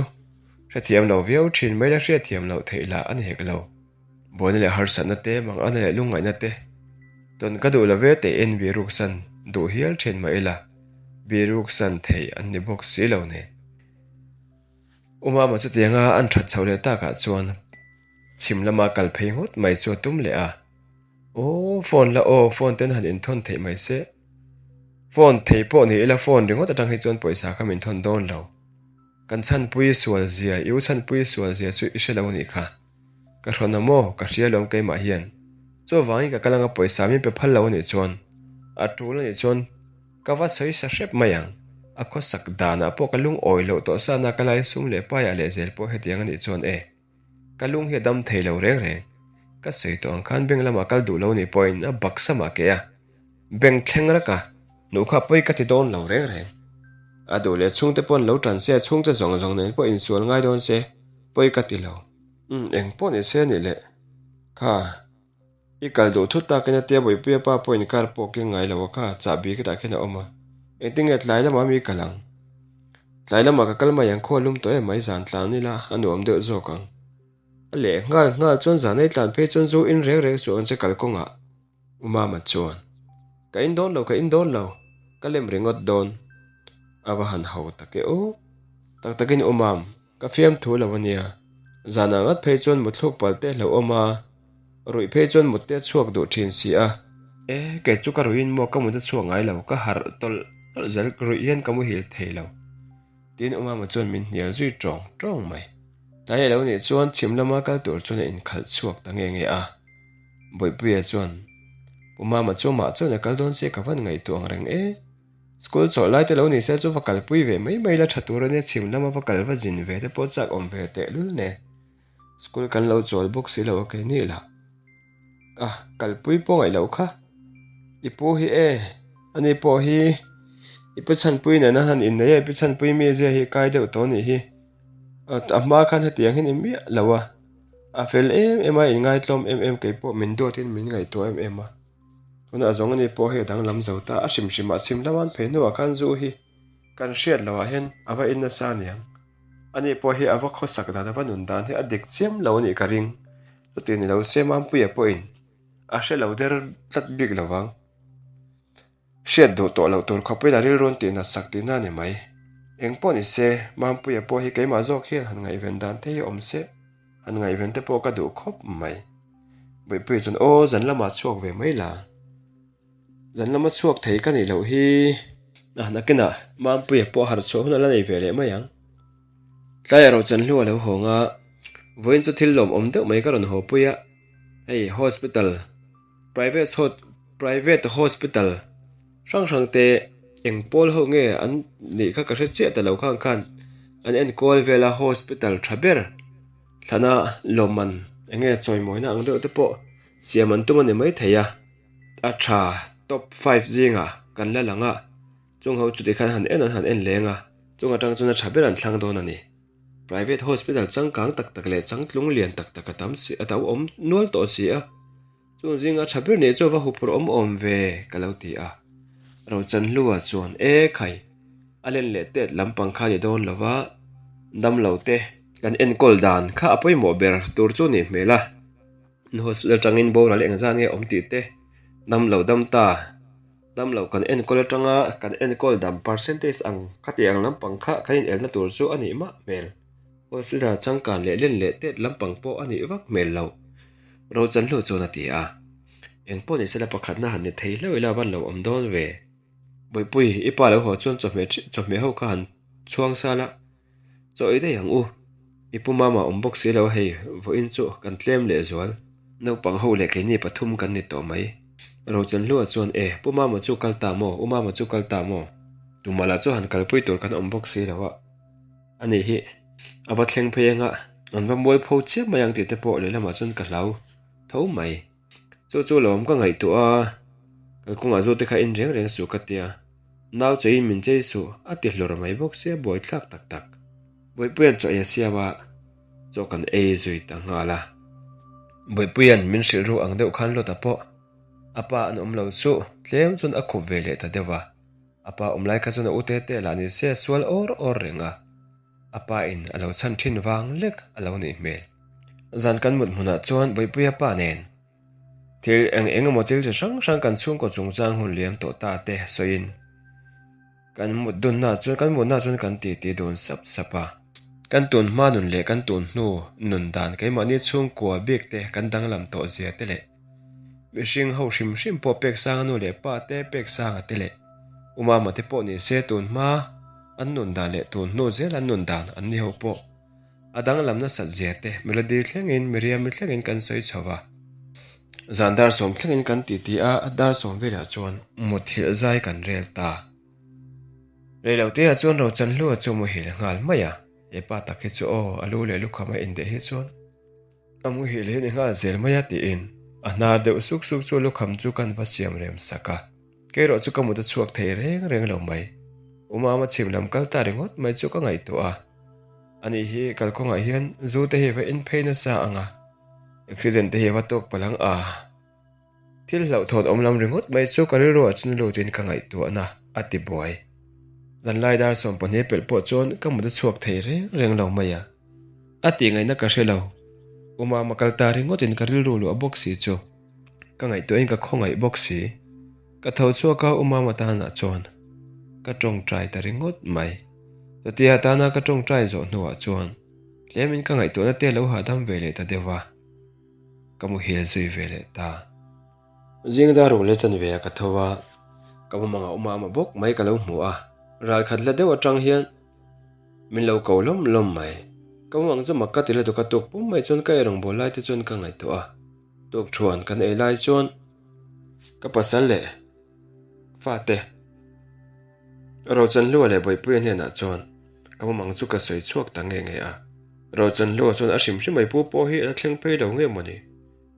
hrethiam lo viau thin mai la hriatthiam loh theih lah a ni hek lo. Buaina leh harsatna te, mangana leh lungngaihna te tawn ka duh lo ve tein biruksan duh hial thin mah ila biruksan theih an ni bawk si lo nen. U Mama chutianga an that chhoh leh takah chuan chhim lama kal phei ngawt mai chu a tum leh a. Aw phone la aw, phone ten han inthawn theih mai se. Phone thei pawh ni ila phone ringawt atang hi chuan pawisa kha min thawn dawn lo. Kan chhanpui sual zia, i u chhanpui sual zia chu i hre lo anih kha. Ka hrawn a maw, ka hria lawm keimah hian. Chuvangin ka kal anga pawisa min pe phal lo anih chuan, a tul anih chuan ka va sawi sa hrep mai ang. A khawsak danah pawh ka lungawi loh tawh sana ka lai sum leh paiah lehzel pawh hetiang anih chuan e. Ka lung hi a dam thei lo reng reng. Ka sawi tawh ang khan bank lamah kal duh lo nih pawhin a bak samah keh a, bank thleng rak a, hnuh kha pawi ka ti dawn lo reng reng. A duh leh chhungte pawn lo tan se, chhungte zawng zawng nen pawh insual ngai dawn se, pawi ka ti lo. Umm, eng pawh ni se nih leh kha. I kal duh thut takin a tia Bawipuia pa pawhin car pawh keng ngai lo a kha chahbi ka tah khian a awm a, engtin nge tlai lamah mi kal ang? Tlai lamah ka kal mai ang khaw lum tawh em mai zan tlan ila a nuam deuh zawk ang. A leh nghal nghal chuan zan ei tlan phei chuan zu in reng reng suh ang che kal kawngah U Mama chuan Ka in dawn lo ka in dawn lo ka lem ringawt dawn a va han ho tak e aw tak takin U Mam Ka fiamthu lo a nia. Zanah ngat phei chuan mutthluk pal te hlauhawm a, ruih phei chuan mut te a chhuak duh thin si a. E, kei chu ka ruihin maw ka mut a chhuak ngai lo, ka harh tawlh tawlh zel, ruih hian ka muhil thei lo. Tiin Umama chuan min hnial zui tawng tawng mai. Tlai a lo nih chuan chhim lama kal tur chuan a inkhalh chhuak ta nge nge a. Bawihpuia chuan, Pu Mama chu amah chuan a kal dawn sia ka van ngaihtuah ang reng e. School chawlh lai te lo ni se chu va kalpui ve mai mai la tha tur a nia, chhim lama va kal va zin ve te pawh chak awm ve tehlul nen. School kan lo chawl bawk si lo a kei nih lah. A, kalpui pawh ngaih loh kha. I pu hi e, ani pawh hi i pu chhanpui nena han innei a, i pu chhanpui mizia hi kai deuh tawh a nih hi. A hma khan hetiang hi ni miah lo a, a fel em em a, inngaitlawm em em kei pawh min duatin min ngaihtuah em em a. Tunah zawng ani pawh hei a danglam zo ta, a hrim hrimah chhim lama an phei hnuah khan zu hi kan hriat loh ah hian a va in nasa aniang. Ani pawh hi a va khawsak dan a va nun dan hi a dik chiam lo a nih ka ring. Chuti ni lo se Mampuia pawhin a hre lo der tlat bik lo vang. Hriat duh tawh loh tur khawpin a rilru an tih natsak tihna a ni mai. Eng pawh ni se, Mampuia pawh hi keimah zawk hian han ngaihven dan te hi awm se, han ngaihven te pawh ka duh khawp mai. Bawihpuia chuan, Aw, zan lamah chhuak ve mai la. Zan lama chhuak thei ka nih loh hi. A nakinah Mampuia pawh harh chhuah hun a la nei ve leh mai ang. Tlai erawh Chanhlu a lo hawng a, vawiin chu thil lawmawm deuh mai ka rawn haw pui a, hei hospital private ho private hospital hrang hrang te eng pawl ho nge an nih kha ka hre chiah ta lo khang khan an enkawl vel a hospital tha ber thlana lawmman eng nge chawimawina ang deuh te pawh siam an tum a ni maithei a a tha top five zingah kan la lang a. Chung ho chuti khan han en an han en leng a, chung atang chuan a tha ber an thlang dawn a ni. Private hospital changkang tak tak leh changtlung lian tak tak a tam si a to awm nual tawh si a, chung zinga tha ber nih chu a va huphur awm awm ve ka lo ti a. Rochanhlua chuan e khai, a len leh tet lampang kha ni dawn lo va, damlo te kan enkawl dan kha a pawimawh ber tur chu nih hmel a. Hospital atangin boral engzat nge awm tih te, damlo dam ta. Damlo kan enkawl atanga kan enkawl dam percentage ang khatiang lampang kha kan inelna tur chu a nih mah hmel. Hospital changkan leh len leh tet lampang pawh a nih vak hmel lo. Rochanhlu chuan a ti a. Eng pawh ni sela pakhatna han ni thei hlauh ila van lo awm dawn ve. Bawihpui, i pa lo haw chuan chawhmeh chawhmeh ho kha han chhuang sal a. Chaw ei daih ang u. I pu mama awm bawk si lo a hei, vawiin chu kan tlem leh zual. Naupang ho leh keini pathum kan ni tawh mai. Rochanhlua chuan e, pu mama chu kal ta maw, u mama chu kal ta maw? Tumah lah chu han kalpui tur kan awm bawk si lo a. Ani hi a va thleng phei anga an va mualpho chiam mai ang tih te pawh lehlamah chuan ka hlau tho mai. Chu chu lawm ka ngaihtuah a, kalkawngah zu te kha in reng reng suh ka tia, nau cheiin min chei suh a ti hlawr mai bawk sia buaithlak tak tak. Bawihpuia'n chaw ei a siam a, chaw kan ei zui ta nghal a. Bawihpuia'n min hrilh ru ang deuh khan Lota pawh a pa an awm lo chu tlem chuan a khup ve leh ta deuh a, a pa awm lai kha chuan a u te te lah ni se a sual awr awr reng a. A pa in a lo chhan thin vang lek a lo nih hmel. Zan kan mut hmunah chuan Bawihpuia pa nen thil eng eng emaw thil chi hrang hrang kan chhungkaw chungchang hun liam tawh ta te sawiin kan mut dunna chuan kan mutna chuan kan ti ti dun sap sap a. Kan tun hma nun leh kan tun hnu nun dan keimahni chhungkua bik te kan danglam tawh zia te leh Mihring ho hrim hrim pawh pek sanga nu leh pa te pek sanga te leh u mama te pawh ni se tun hma an nun dan leh tun hnu zel an nun dan an ni ho pawh a danglam nasat zia te melody thlengin Miriam-i thlengin kan sawi chho va. Zan dar sawm thlengin kan titi a, dar sawm velah chuan muthilh zai kan rel ta. Reiloteah chuan Rochanhlua chu muhil nghal mai a, he pa tak hi chu aw a lu leh lukham a indaih hi chuan A muhil hi ni nghal zel mai a tiin a hnar deuh suk suk chu lukham chu kan va siam rem sak a, kei erawh chu ka mut a chhuak thei reng reng lo mai. U Mama chhim lam kal ta ringawt mai chu ka ngaihtuah a, ani hi kalkawngah hian zu te hi va in phei nasa ang a, accident te hi a va tawk palh ang a. Thil hlauhthawn awm lam ringawt mai chu ka rilruah chuan lutin ka ngaihtuahna a ti buai. Zanlai dar 12 pelh pawh chuan ka mut a chhuak thei reng reng lo mai a. A tih ngaihna ka hre lo. U Mama kal ta ringawtin ka rilru luah bawk si chu ka ngaihtuahin ka khawngaih bawk si. Ka tho chhuak a U Mama tanah chuan ka tawngtai ta ringawt mai. Chutia tana ka tawngtai zawh hnuah chuan. Tlemin ka ngaihtuahna te lo hahdam ve leh ta deuh a, ka muhil zui ve leh ta. Zing dar ruk leh chanve ah ka tho a, ka mumang a awm a, amah bawk mai ka lo hmu a, ral khat la deuh atang hian min lo ko lawm lawm mai. Ka mumang chu mak ka ti lutuk a, tuk pum mai chuan ka eirawng bawl lai te chuan ka ngaihtuah a, tuk thuan kan ei lai chuan ka pasal leh fate Rochanhlua leh Bawihpuia hnenah chuan ka mumang chu ka sawi chhuak ta nge nge a. Rochanhlua chuan a hrim hrim mai pu pawh hi a la thleng phei lo nge mawni?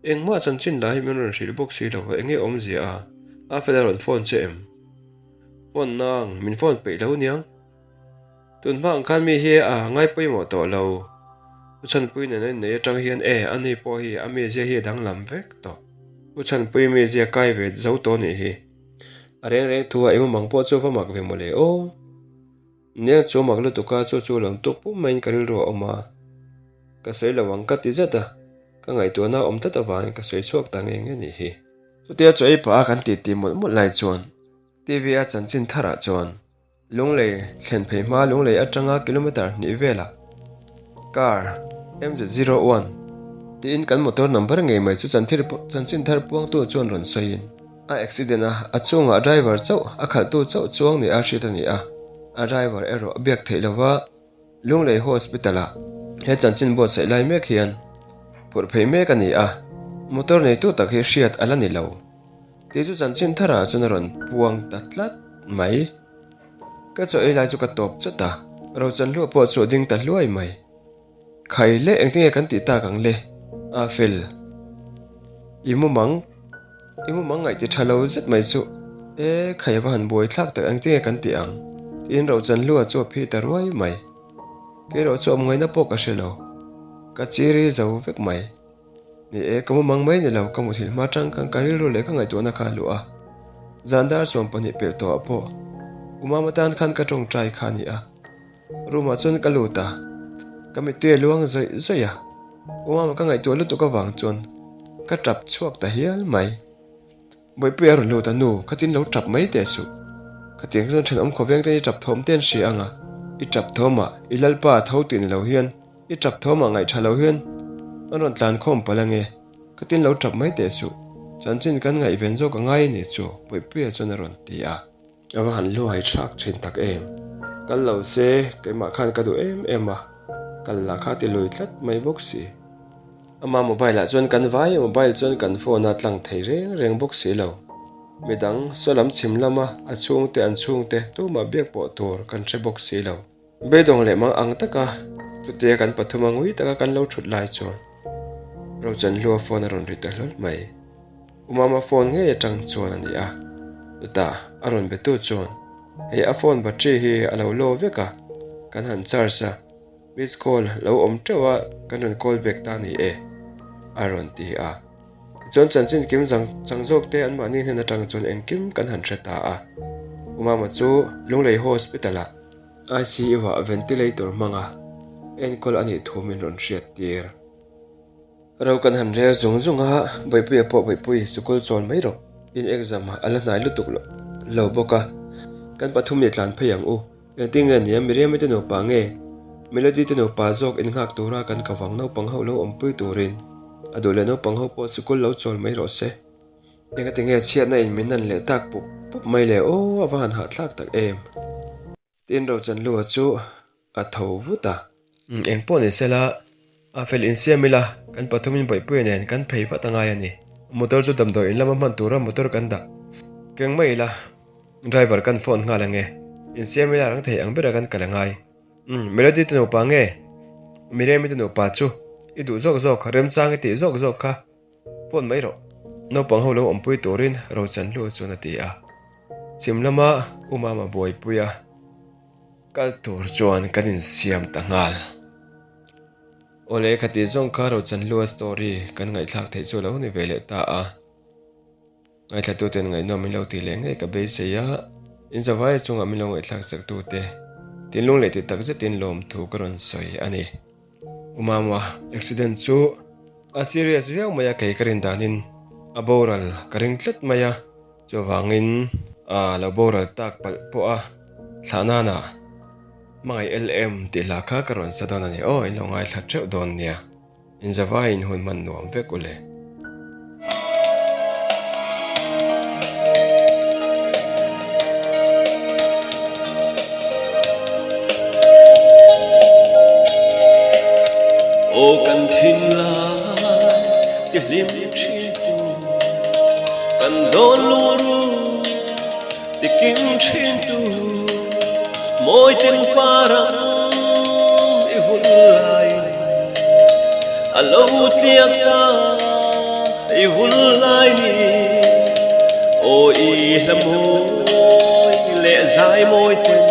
Engmah chanchin lah hi min rawn hrilh bawk si lo va, enge awmzia a? A fel a rawn phone che em? Phone nang, min phone peih lo niang. Tun hma ang khan mi hi a ngai pawimawh tawh lo. U Chhanpui nen a innei atang hian e, ani pawh hi a mizia hi a danglam vek tawh. U Chhanpui mizia kai ve zo tawh nih hi. A reng reng thu a engmang pawh chu va mak ve mawle aw. Nia chu mak lutuk a, chu chu lawm tuk pum maiin ka rilru a awm a. Ka sawi lo ang ka ti zet a, ka ngaihtuahna a awm tlat avangin ka sawi chhuak ta nge nge nih hi. Chutia chaw ei pah a kan titi mawlh mawlh lai chuan TV a chanchin tharah chuan Lunglei thlen phei hma Lunglei atanga kilometre hnih velah car MZ01 tiin kan motor number ngei mai chu chanchin thar puangtu chuan rawn sawiin a accident a, a chungah driver chauh a khalhtu chauh chuang nia hriat a ni a, a driver erawh a biak theih lova Lunglei Hospital ah he chanchin buatsaih lai mek hian phurh phei mek a ni a, motor neitu tak hi hriat a la ni lo. Tih chu chanchin tharah chuan a rawn puang ta tlat mai. Ka chaw ei lai chu ka tawp chawt a, Rochanhlua pawh chu a ding ta hluai mai. Khai le engtinge kan tih tak ang le? A fel. I mumang, i mumang ngaih ti tha lo zet mai chu. E, khai a va han buai thlak tak engtinge kan tih ang? Tiin Rochanhlua chu a phi ta ruai mai. Kei erawh chu awm ngaihna pawh ka hre lo. Ka chiri zo vek mai. Ni e, ka mumang mai ni lo, ka muthilh hma tang khan ka rilru leh ka ngaihtuahna kha a luh a. Zan dar chuan pahnih pelh tawhah pawh U Mama tan khan ka tawngtai kha a ni a. Room ah chuan ka lut a, ka mittui a luang zawih zawih a. U Mama ka ngaihtuah lutuk avang chuan ka tap chhuak ta hial mai. Bawihpui a rawn lut a, Nu, khatin lo tap mai teh suh. Khatiang chuan thenawm khawveng te i tap thawm te an hria ang a, i tap thawmah i Lalpa a tho tih ni lo hian, i tap thawmah ngaih tha lo hian an rawn tlan khawm palh ange, khatin lo tap mai teh suh. Chanchin kan ngaihven zawk a ngai a ni chu, Bawihpuia chuan a rawn ti a. A va han luhai thlak thin tak em? Kal lo se, keimah khan ka duh em em a, kal lah kha ti lui tlat mai bawk si. Ama mobile ah chuan kan vai a, mobile chuan kan phone a tlang thei reng reng bawk si lo. Midang saw lam chhim lama a chhungte an chhungte tumah biak pawh tur kan hre bawk si lo. Beidawng leh mang ang taka chutia kan pathuma ngui taka kan lo thut lai chuan Rochanhlua phone a rawn ri ta hlawl mai. U Mama phone ngei atang chuan a ni a, chutah a rawn betu chuan hei a phone battery hi a lo low vek a, kan han charge a, miss call lo awm teuh a kan rawn call back ta a ni e a rawn ti a. Tichuan chanchin kim zang chang zawk te anmahni hnen atang chuan engkim kan han hre ta a. U Mama chu Lunglei Hospital ah ICU-ah ventilator hmanga enkawl a nih thu min rawn hriat tir. Ro kan han rel zung zung a, Bawihpuia pawh Bawihpui sikul chawl mai rawh, in exam a la hnai lutuk lo bawk a, kan pathum nih tlan phei ang u, engtin nge nia Miriam-i te nupa nge Melody te nupa zawk in nghak tura kan ko vang naupang ho lo awmpui turin a duh leh naupang ho pawh sikul lo chawl mai rawh se. Engati nge chhiatna in min nan leh tak pup pup mai le aw a va han hahthlak tak em. Tin Rochanhlua chu a tho vut a. Eng pawh ni sela a fel insiam ila kan pathumin Bawihpuia nen kan phei vat a ngai a ni. Motor chu damdawi in lama hman tura motor kan dah keng mai ila driver kan phone nghal ange. Insiam ila rang thei ang bera kan kal a ngai. Melody te nupa nge Miriam-i te nupa chu i duh zawk zawk remchang i tih zawk zawk kha. Phone mai rawh, naupang ho lo awmpui turin Rochanhlu chuan a ti a. Chhim lama U Mama buaipui a kal tur chuan kan insiam ta nghal. Awle khati zawng kha Rochanhlua story kan ngaihthlak theih chu a lo ni ve leh ta a. Ngaithlatuten ngaihnawm min lo tih leh ngei ka beisei a, inzavaia chungah min lo ngaihthlak chaktute thinlung leh ti tak zetin lawmthu ka rawn sawi a ni. U Mama accident chu a serious viau mai a, kei ka rin danin a boral ka ring tlat mai a, chuvangin a lo boral tak palh pawh a thlah nana. Hmangaih LM tih hla kha ka rawn sa dawn a ni aw, in lo ngaithla teuh dawn nia. Inzavaiin hun hman nuam vek u le. Aw kan thinlai ti hlim thin tu, kan dawn lungru ti kim thin tu, mawi tin parang i vul laiin a lo tliak ta i vul lai ni. Aw i hla mawi leh zai mawi ten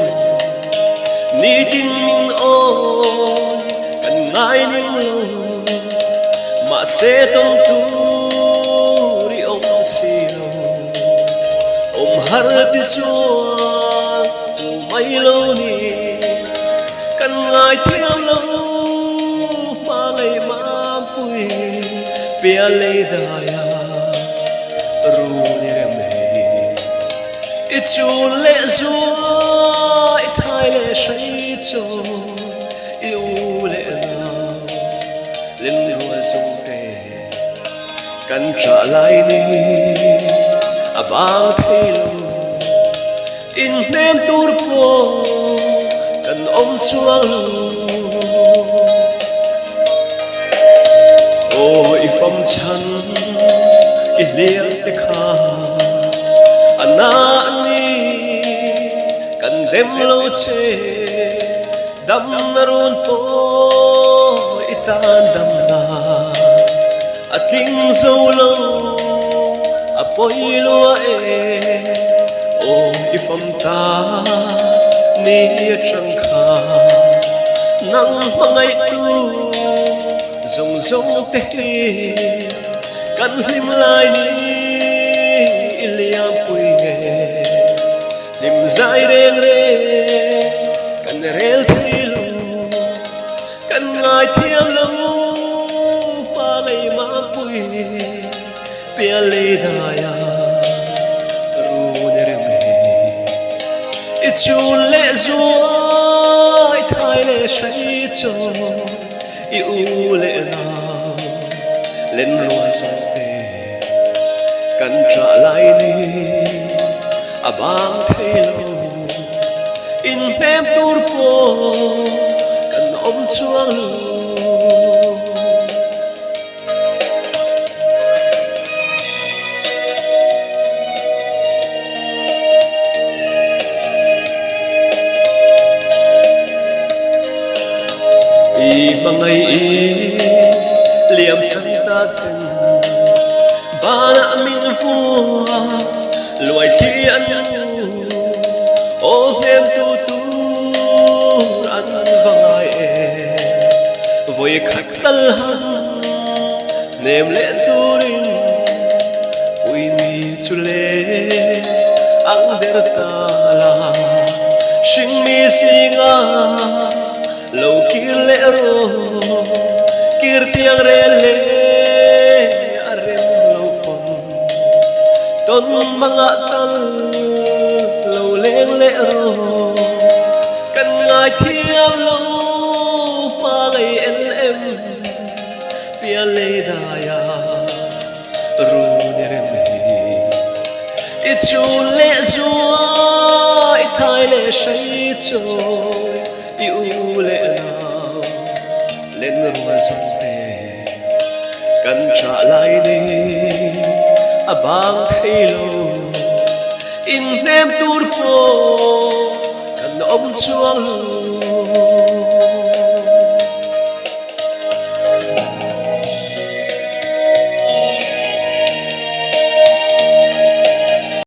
nitin min awi kan ngai ning lo, mahse tawng tur i awm si lo. Awm har ti chuan tu mai lo ni, kan ngai thiam lo hma ngei mampui pial lei daia run i rem hei. I chul leh zua i thai leh hrei chaw i u leh nau lenrual zawng te. Kan ṭah lai ni a bang thei lo, inhnem tur pawh kan awm chuang lo. Aw i fam chhan i hliam te kha a na a ni, kan dem lo che. Damna run pawh i tan damna a tling zo lo, a pawi lua e. Aw i fam ta ni atang kha nang hmangaihtu zawng zawng te hi kan hlim lai ni i liampui nge. Hlim zai reng reng kan rel thei lo, kan ngai thiam lo pa lei mapui pial lei daia run i rem he. I chun leh zuai thai leh hrei chaw i u leh nau len rual zawk te kan ṭah lai ni a bang thei lo, inhnem tur pawh kan awm chuang lo. I hmangaih i liam san ta ten banah min vua luai thli an nu aw hnem tu tur an va ngai em vawi khat tal han nem leh turin pui mi chu le ang der ta la hring mi zinga lo kir leh rawh kir tiang rel leh a rem lo pawn tawn mangah tal lo leng leh rawh kan ngai thiam lo hma ngei en em. Pial lei daia run i rem hi. I chul leh zua i thai leh hrei chawi i u leh nau len rual zawng te kan ṭah lai ni a bang thei lo inhnem tur pawh kan awm chuang lo.